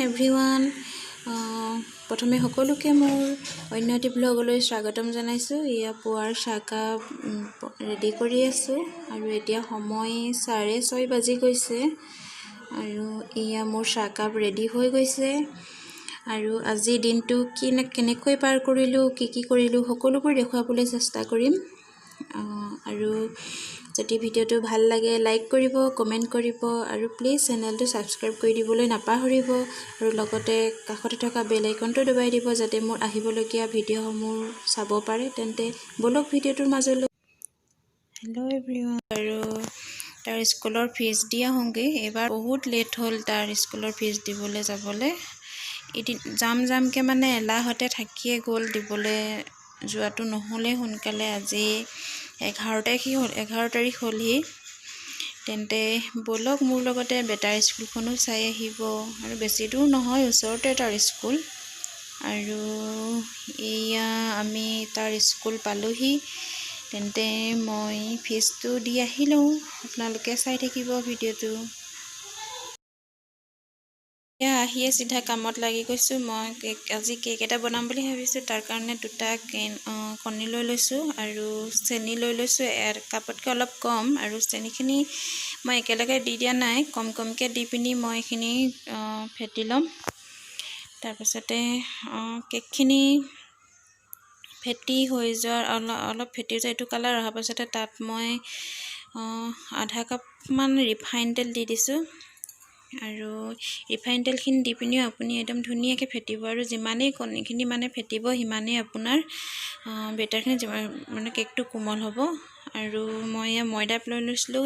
Everyone, প্ৰথমে সকলোকে মোৰ অন্য এটি ব্লগলৈ স্বাগতম জনাইছোঁ। এয়া পুৱাৰ চাহকাপ ৰেডি কৰি আছোঁ আৰু এতিয়া সময় 6:30 বাজি গৈছে আৰু এয়া মোৰ চাহকাপ ৰেডি হৈ গৈছে। আৰু আজিৰ দিনটো কি কেনেকৈ পাৰ কৰিলোঁ, কি কি কৰিলোঁ সকলোবোৰ দেখুৱাবলৈ চেষ্টা কৰিম। আৰু যদি ভিডিঅ'টো ভাল লাগে লাইক কৰিব, কমেণ্ট কৰিব আৰু প্লিজ চেনেলটো ছাবস্ক্ৰাইব কৰি দিবলৈ নাপাহৰিব আৰু লগতে কাষতে থকা বেল আইকনটো দবাই দিব যাতে মোৰ আহিবলগীয়া ভিডিঅ'সমূহ চাব পাৰে। তেন্তে ব'লক ভিডিঅ'টোৰ মাজলৈ। হেল্ল' এভৰিৱান, আৰু তাৰ স্কুলৰ ফিজ দি আহোঁগৈ। এইবাৰ বহুত লেট হ'ল তাৰ স্কুলৰ ফিজ দিবলৈ যাবলৈ। এদিন যাম যামকৈ মানে এলাহতে থাকিয়ে গ'ল, দিবলৈ যোৱাটো নহ'লেই সোনকালে। আজি 11 তাৰিখ হ'ল, 11 তাৰিখ হ'লহি। তেন্তে ব'লক মোৰ লগতে বেটাৰ স্কুলখনো চাই আহিব। আৰু বেছি দূৰ নহয়, ওচৰতে তাৰ স্কুল। আৰু এয়া আমি তাৰ স্কুল পালোহি। তেন্তে মই ফিজটো দি আহি লওঁ, আপোনালোকে চাই থাকিব ভিডিঅ'টো। এয়া আহিয়ে চিধা কামত লাগি গৈছোঁ। মই কেক আজি কেক এটা বনাম বুলি ভাবিছোঁ। তাৰ কাৰণে দুটা কণী লৈ লৈছোঁ আৰু চেনি লৈ লৈছোঁ এক কাপতকৈ অলপ কম। আৰু চেনিখিনি মই একেলগে দি দিয়া নাই, কম কমকৈ দি পিনি মই এইখিনি ফেটি ল'ম। তাৰপিছতে কেকখিনি ফেটি হৈ যোৱাৰ অলপ অলপ ফেটি যোৱা এইটো কালাৰ অহাৰ পাছতে তাত মই আধা কাপমান ৰিফাইন তেল দি দিছোঁ। আৰু ৰিফাইন তেলখিনি দি পিনিও আপুনি একদম ধুনীয়াকৈ ফেটিব। আৰু যিমানেই কণীখিনি মানে ফেটিব সিমানেই আপোনাৰ বেটাৰখিনি মানে কেকটো কোমল হ'ব। আৰু মই এয়া ময়দা লৈ লৈছিলোঁ,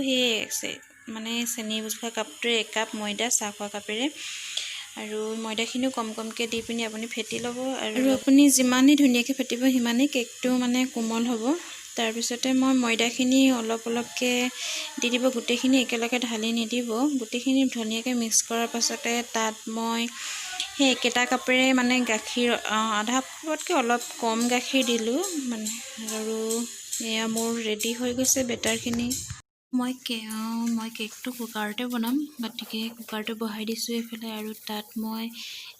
সেই মানে চেনি জোখা কাপটোৰে একাপ ময়দা চাহ খোৱা কাপেৰে। আৰু ময়দাখিনিও কম কমকৈ দি পিনি আপুনি ফেটি ল'ব। আৰু আপুনি যিমানেই ধুনীয়াকৈ ফেটিব সিমানেই কেকটো মানে কোমল হ'ব। তাৰপিছতে মই ময়দাখিনি অলপ অলপকৈ দি দিব, গোটেইখিনি একেলগে ঢালি নিদিব। গোটেইখিনি ধুনীয়াকৈ মিক্স কৰাৰ পাছতে তাত মই সেই একেটা কাপেৰে মানে গাখীৰ আধা কাপতকৈ অলপ কম গাখীৰ দিলোঁ মানে। আৰু এয়া মোৰ ৰেডি হৈ গৈছে বেটাৰখিনি। মই কেকটো কুকাৰতে বনাম, গতিকে কুকাৰটো বহাই দিছোঁ এইফালে। আৰু তাত মই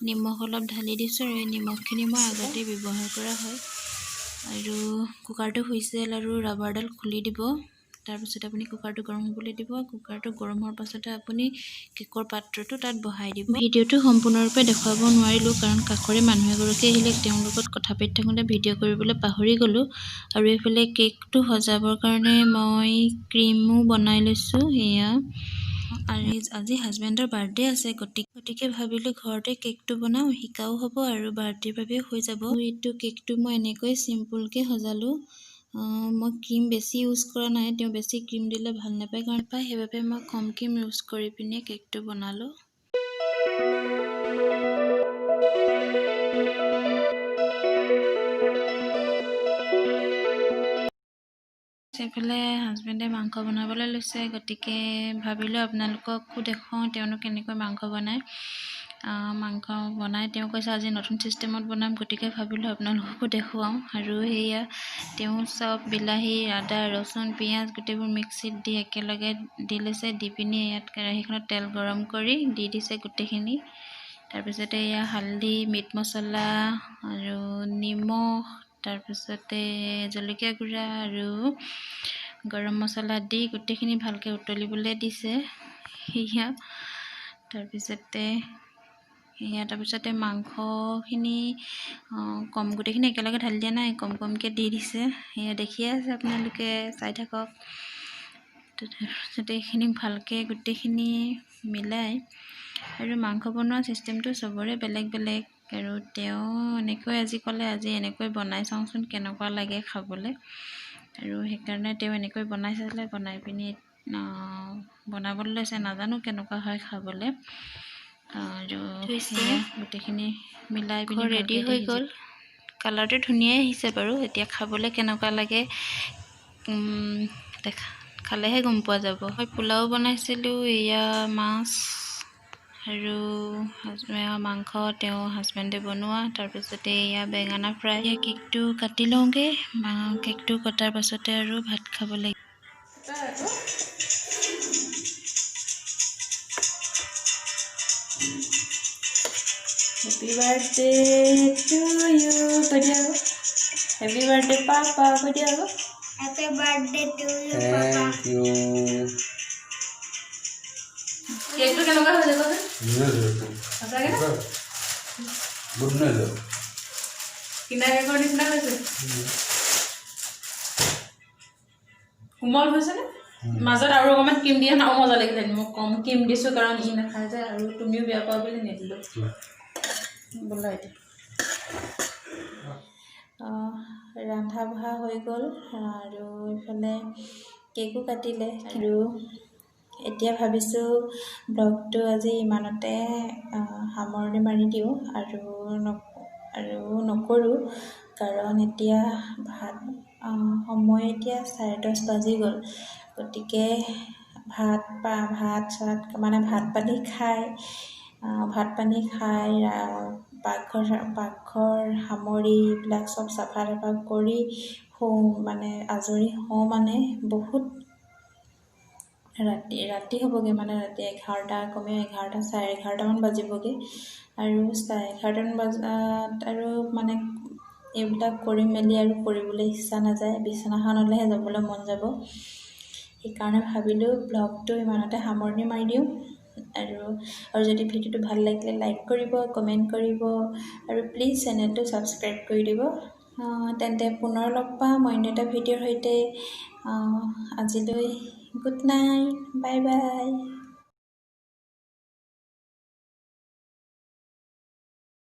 নিমখ অলপ ঢালি দিছোঁ আৰু এই নিমখখিনি মই আগতেই ব্যৱহাৰ কৰা হয়। আৰু কুকাৰটো হুইচেল আৰু ৰাবাৰডাল খুলি দিব। তাৰপিছত আপুনি কুকাৰটো গৰম হ'বলৈ দিব। কুকাৰটো গৰম হোৱাৰ পাছতে আপুনি কেকৰ পাত্ৰটো তাত বহাই দিব। ভিডিঅ'টো সম্পূৰ্ণৰূপে দেখুৱাব নোৱাৰিলোঁ, কাৰণ কাষৰে মানুহ এগৰাকী আহিলে, তেওঁৰ লগত কথা পাতি থাকোঁতে ভিডিঅ' কৰিবলৈ পাহৰি গ'লোঁ। আৰু এইফালে কেকটো সজাবৰ কাৰণে মই ক্ৰীমো বনাই লৈছোঁ এয়া। আৰু আজি হাজবেণ্ডৰ বাৰ্থডে আছে, গতিকে ভাবিলোঁ ঘৰতে কেকটো বনাওঁ, শিকাও হ'ব আৰু বাৰ্থডেৰ বাবেও হৈ যাব। এইটো কেকটো মই এনেকৈ চিম্পুলকৈ সজালোঁ। মই ক্ৰীম বেছি ইউজ কৰা নাই, তেওঁ বেছি ক্ৰীম দিলে ভাল নাপায় কাৰণ পায়, সেইবাবে মই কম ক্ৰীম ইউজ কৰি পিনে কেকটো বনালোঁ। সেইফালে হাজবেণ্ডে মাংস বনাবলৈ লৈছে, গতিকে ভাবিলোঁ আপোনালোককো দেখুৱাওঁ তেওঁলোক কেনেকৈ মাংস বনায়। মাংস বনাই তেওঁ কৈছে আজি নতুন চিষ্টেমত বনাম, গতিকে ভাবিলোঁ আপোনালোককো দেখুৱাওঁ। আৰু সেয়া তেওঁ চব বিলাহী, আদা, ৰচুন, পিঁয়াজ গোটেইবোৰ মিক্সিত দি একেলগে দি লৈছে। দি পিনি ইয়াত কেৰাহীখনত তেল গৰম কৰি দি দিছে গোটেইখিনি। তাৰপিছতে এয়া হালধি, মিট মছলা আৰু নিমখ, তাৰপিছতে জলকীয়া গুড়া আৰু গৰম মছলা দি গোটেইখিনি ভালকৈ উতলিবলৈ দিছে সেয়া। তাৰপিছতে সেয়া তাৰপিছতে মাংসখিনি কম গোটেইখিনি একেলগে ঢালি দিয়া নাই, কম কমকৈ দি দিছে। সেয়া দেখিয়ে আছে আপোনালোকে, চাই থাকক। তাৰপিছতে এইখিনি ভালকৈ গোটেইখিনি মিলাই। আৰু মাংস বনোৱা চিষ্টেমটো চবৰে বেলেগ বেলেগ। আৰু তেওঁ এনেকৈ আজি ক'লে আজি এনেকৈ বনাই চাওঁচোন কেনেকুৱা লাগে খাবলৈ। আৰু সেইকাৰণে তেওঁ এনেকৈ বনাই চালে, বনাই পিনি বনাবলৈ লৈছে, নাজানো কেনেকুৱা হয় খাবলৈ। আৰু গোটেইখিনি মিলাই পিনি ৰেডি হৈ গ'ল। কালাৰটো ধুনীয়াই আহিছে বাৰু, এতিয়া খাবলৈ কেনেকুৱা লাগে দেখা খালেহে গম পোৱা যাব। মই পোলাও বনাইছিলোঁ, এয়া মাছ আৰু মাংস তেওঁ হাজবেণ্ডে বনোৱা। তাৰপিছতে এয়া বেঙেনা ফ্ৰাই। এয়া কেকটো কাটি লওঁগৈ। কেকটো কটাৰ পাছতে আৰু ভাত খাব লাগিব। Happy birthday to you কৈ দিয়া আকৌ। Happy birthday papa কৈ দিয়া আকৌ। Happy birthday to you, Papa. Thank you. কেকটো কেনেকুৱা হৈছে কোৱাচোন? সঁচাকে নে? বহুত ধুনীয়া হৈছে। কিনা কেকৰ নিচিনা হৈছে। কোমল হৈছেনে? মাজত আৰু অকণমান ক্ৰীম দিয়া আৰু মজা লাগিলে। মই কম ক্ৰীম দিছোঁ কাৰণ ই নাখায় যে, আৰু তুমিও বেয়া পোৱা বুলি নিদিলোঁ। ব'লা এতিয়া। ৰন্ধা বঢ়া হৈ গ'ল আৰু ইফালে কেকো কাটিলে। আৰু এতিয়া ভাবিছোঁ ব্লগটো আজি ইমানতে সামৰণি মাৰি দিওঁ আৰু নকৰোঁ, কাৰণ এতিয়া ভাত সময় এতিয়া 10:30 বাজি গ'ল। গতিকে ভাত চাত মানে ভাত পানী খাই পাকঘৰ সামৰি এইবিলাক চব চাফা তাফা কৰি শুওঁ মানে আজৰি হওঁ মানে বহুত ৰাতি ৰাতি হ'বগৈ, মানে ৰাতি 11টা, কমেও 11টা 11:30মান বাজিবগৈ। আৰু 11:30মান বজাত আৰু মানে এইবিলাক কৰি মেলি আৰু কৰিবলৈ ইচ্ছা নাযায়, বিচনাখনলৈহে যাবলৈ মন যাব। সেইকাৰণে ভাবিলোঁ ব্লগটো ইমানতে সামৰণি মাৰি দিওঁ। আৰু যদি ভিডিঅ'টো ভাল লাগিলে লাইক কৰিব, কমেণ্ট কৰিব আৰু প্লিজ চেনেলটো ছাবস্ক্ৰাইব কৰি দিব। তেন্তে পুনৰ লগ পাম অন্য এটা ভিডিঅ'ৰ সৈতে। আজিলৈ good night, bye bye.